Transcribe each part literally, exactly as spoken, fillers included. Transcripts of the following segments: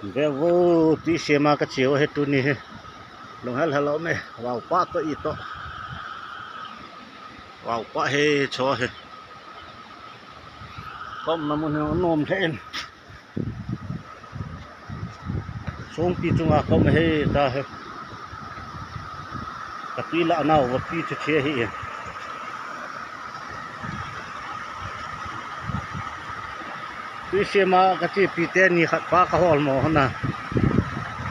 Ve vo, tui sema ka cheu hi tuni hi. Lunghel hel um e, vaopa toh itoh. Vaopa hi cho hi. Ka umna mun hi nom lheh in. Songpi chunga ka um ahi ta hi. Ka tui lah nau vapi chu che hi. Tui sema ka chepi teni khat pa ka hol mo hana.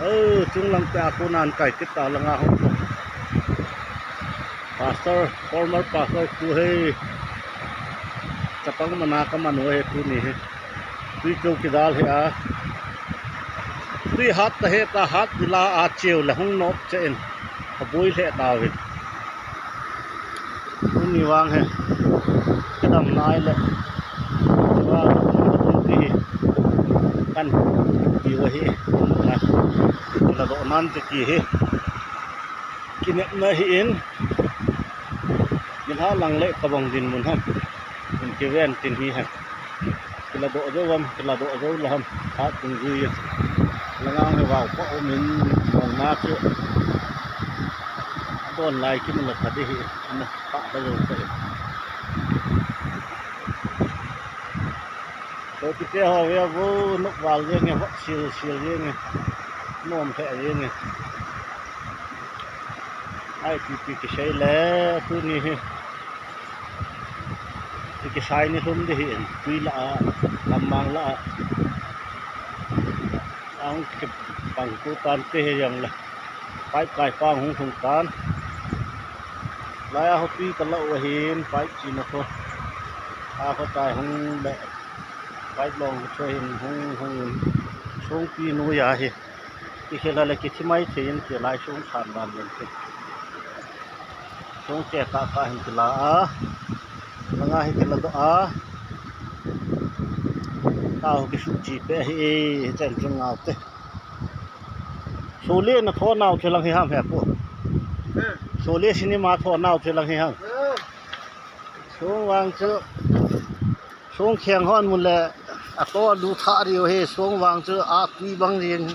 O, chunglang pea kona an kai kit ta langa hung. Pastor, former pastor pu hi. Chapang mana ka man u hi tuni hi. Tui chu kidal hi a. Tui hat ta he ta hat dila a cheu le hung nop che in. Ka boi lheh ta uvin. Tuni vang hi. Kidam nai le. Tua, tua, tua, tua, kan. Tua hi. Ladoh nan te ki hi. Kinepna hi in. Min ha lang le ka bang din mun ham. In kiven tin hi ham. Kiladoh jou ham, kiladoh jou la ham. Ha tung jui. Langa hi vaopa um in mong na chu. Don lai kimu la kha di hi. Ana pa da jou ka. Sopite ho ve vo, nok val jeng e, hot sil sil jeng e. Nom lheh jeng e. Ai, pi pi kisei le, tuni hi. Pi kisai ni lhum di hi, tui lah a, lam mang lah a. Ang kipang tu tan te hi jong le. Pipe kai pang hung hung tan. Lai a ho tui ka lah u ahin, pipe china kho. A kho tai hung le. Pipe long kho hin hung hung. Songpi noiya hi. Kikhel a le kithi mai thei in kilai song san dan len thei. Song che ka ka hin kila a. Langa hi kila doh a. Tao kisu chi pe hi chen chung ngau te. Sole na tho nau che lang hi ham he pu. Sole cinema tho nau che lang hi ham. Song vang chu. Song kheng hon mun le a to lu tha riu hi song vang chu a tui bang jing.